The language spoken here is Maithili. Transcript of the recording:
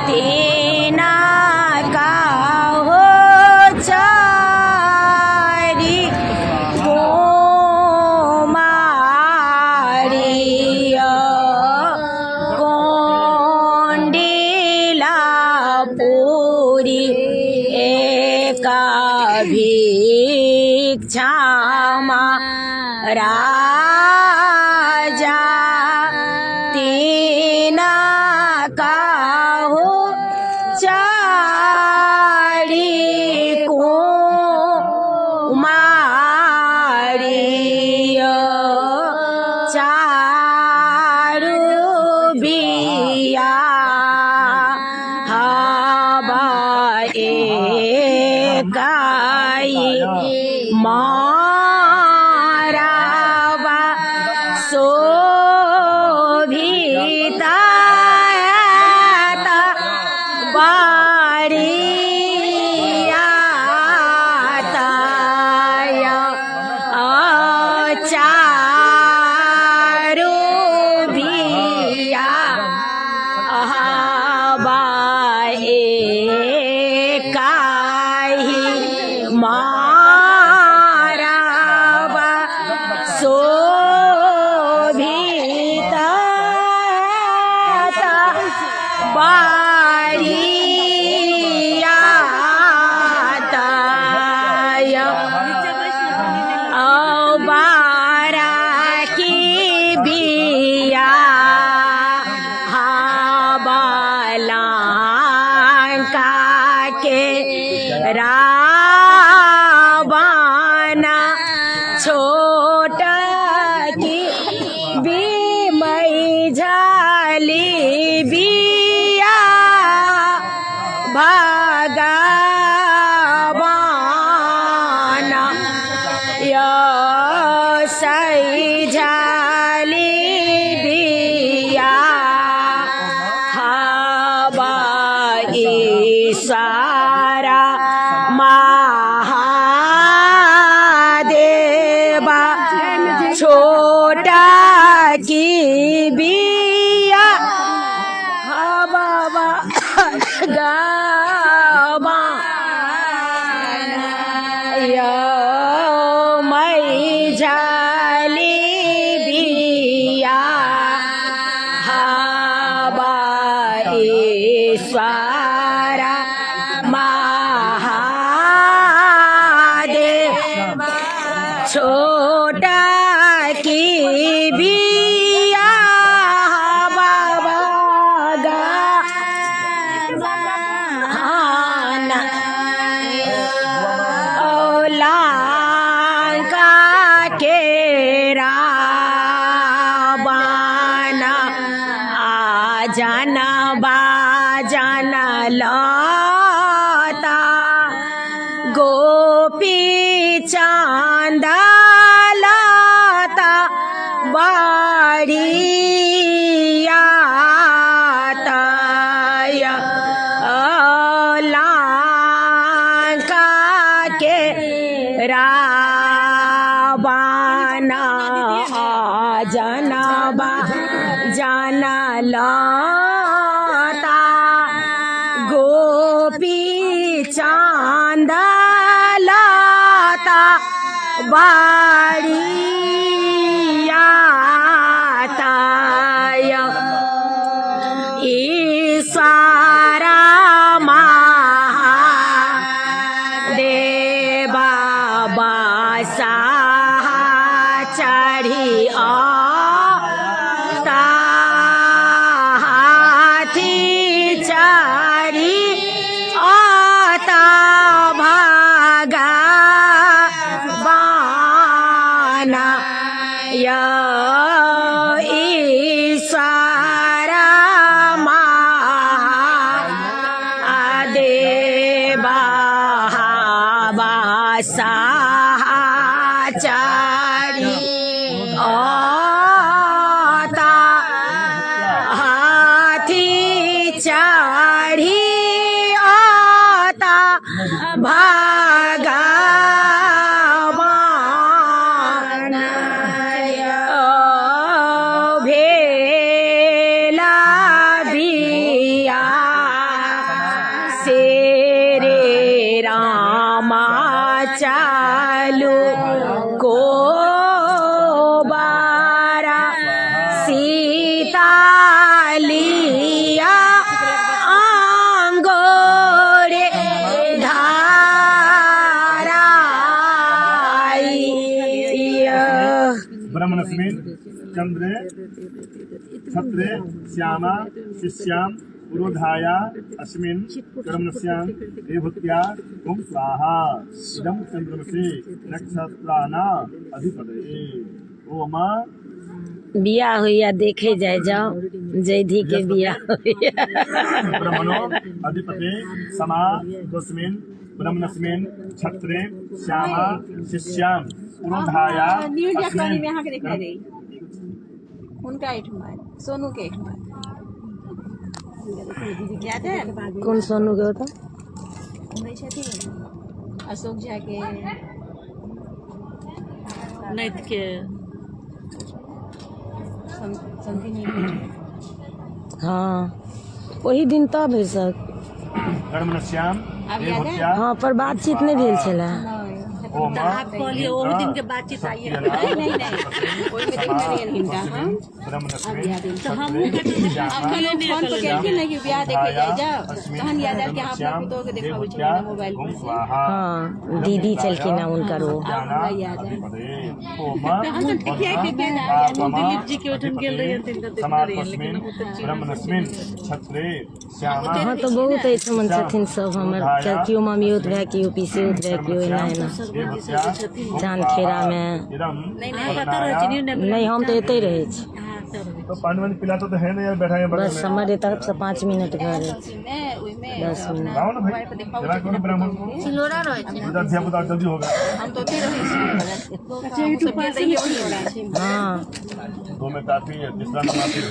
तीना काहो चारी कुमारिया कोंडिला पूरी एका भिक्षामा राजा तीना काहो चारी कुमारिया चारू बिया हवा एकाई मारावा शोभिता बारिया चारू बिया एकाही मारावा शोभिता बारिया बारा की बिया बालांका के राबाना छोट की बीमई झाली बिया भगवाना या सई झाली बिया हवा सारा महादेवा छोटा की बिया हवा गावा या मई झाली बिया हवा ईश्वरा महादेव छोटा की बिया बाबा गाना लंका के राबाना आ जाना बाजाना लता गोपी चांदा लता बाड़िया तया लंका के राबाना जनबा जाना लता गोपी चांद लता बाड़िया तया ईश्वरा महादेवा बासा चढ़ी हाथी चढ़ी आता भागा बाना या ईश्वरा महादेवा बासा चढ़ी आता हाथी चढ़ी आता भगवान भेला बिया चलू कोबारा सीता लिया आंगोरे धाराई। ब्रह्मणस्मिन् चंद्रे छत्रे श्यामा शिष्यां पुरोधाया अस्मिन् कर्मणस्यां विभूत्या ओम स्वाहा। इदं चंद्रमसि नक्षत्राणा अधिपतये ओम। बियाह होइया देखे जाय जाओ, जयधी के बियाह होइया। ब्रह्मणो अधिपते समा तस्मिन् ब्रह्मणस्मिन् छत्रे श्यामा शिष्यां पुरोधाया न्यूज अस्मिन् में अहाँके देखने रही हुनका एहिठमा, सोनू के एहिठमा याद है? कोन सोनू के होता? नहि छथिन अशोक झा के। नैत के। समथिंग। हाँ, ओही दिन तब भरिसक। ब्रह्मणस्यां आब याद है? विभूत्या हाँ, पर बातचीत नहि भेल छलै। ओम। आब कहलियै ओहू दिन के बातचीत आइए। नहीं नहीं नहीं, ओहिमे देखने रहियनि हिनका हम। ब्रह्मणस्मिन् तऽ हमहूँ छत्रे श्यामा अखन ओ फोन पर केलखिन ने कि बियाह देखे जाय जाओ, तहन याद आयल कि अहाँ अपना पुतोह के देखाबै छलियै मोबाइल पर। हाँ, दीदी छलखिन हेँ हुनकर ओ। हमरा याद है। दिलीप जी के ओहिठाम गेल रहियनि तिनका देखने रहियनि, लेकिन हम ओते चिन्है ब्रह्मणस्मिन् छत्रे श्यामा हाँ, तऽ बहुत एहिठमन छथिन सब हमर, केओ ममियौत भाय, केओ पिसियौत भाय, केओ एना एना चाँदखेड़ामे। कतऽ रहै छी? न्यू नहि, हम तऽ एतहि रहै छी। तो पानी वानी पिलाता तो है ना यार, बैठा है बगल बस में। हमर तरफसँ 5 मिनट घर अछि। मे ओहिमे 10 मिनट। लाओ ना भाई, मोबाइल पर देखाबै जरा छथिन करो ब्राह्मण को। चिलोरा रहै छै। उधर धिया पुता जल्दी होगा। हम तऽ ओतहि रहै छी। अच्छा, यूट्यूब पर हाँ। दो में काफी है, तीसरा में काफी है।